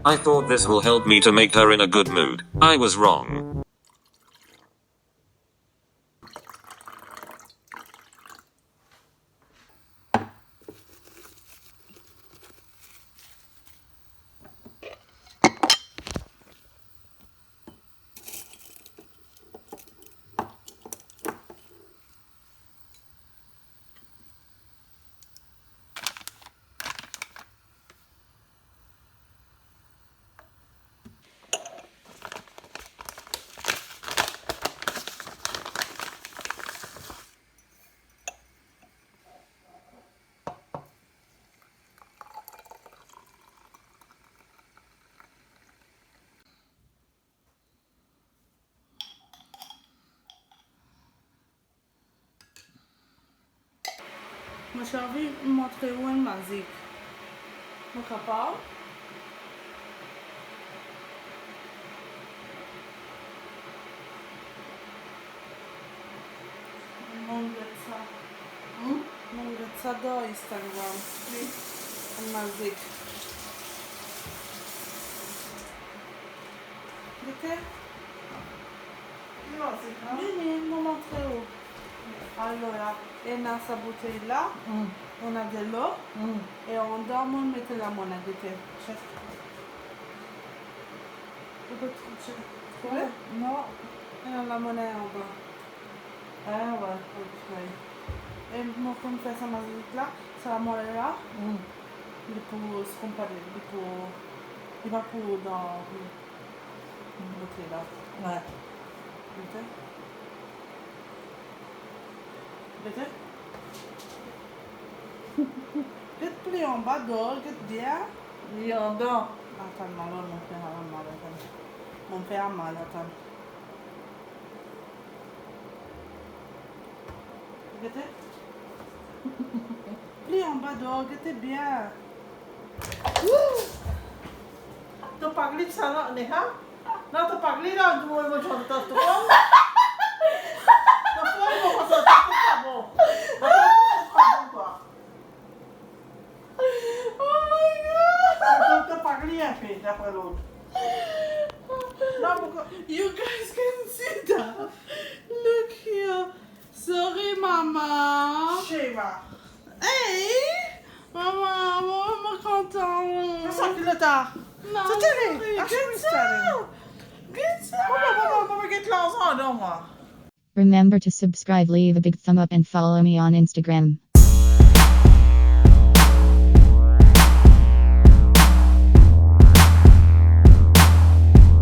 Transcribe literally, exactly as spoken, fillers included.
I thought this will help me to make her in a good mood. I was wrong. Mo ti anvi montre ou enn mazik. Mo kapav? Mo regret sa. Hmm? Mo regret sa dan Instagram. Wi. Enn mazik. Gete. Wi, wi, mo montre ou. Alor, la, ena sa boutey la, hmm, ena delo, hmm, e andan mo mete lamona, gete. Chek. Ou pe tr-, che-, trouve? Non. Ena lamona anba. Ah, wi, ok. E mo konn fer sa mazik la, sa lamona la, hmm, li pou, se konpare, li pou, li pa pou dan, hmm. Boutey la. Wi. Gete. Gete? Get pli anba, dor, get bien. Li andan. Atann, mo fer amal, atann. Mo fer amal, atann. Gete. Pli anba dor, gete bien. Wou! To pagli sa la, Neha? Non, to pagli la, nou, nou, nou, to, to, to. To, to, to, to, to, to, pa bon. To, to, to, to, pa bon, twa. Oh my God! To, to, to pagli inpe, dapre lot. Non, pourkwa? You guys can see that. Look here. Sorry, mama. Shema. Hey! Mama, mama, mo kontan. Sa ki leta? Non, sa tele. Sorry, ah, get sa. Get sa. Mama, mama, mama, get larzan, donn mwa. Remember to subscribe, leave a big thumb up and follow me on Instagram.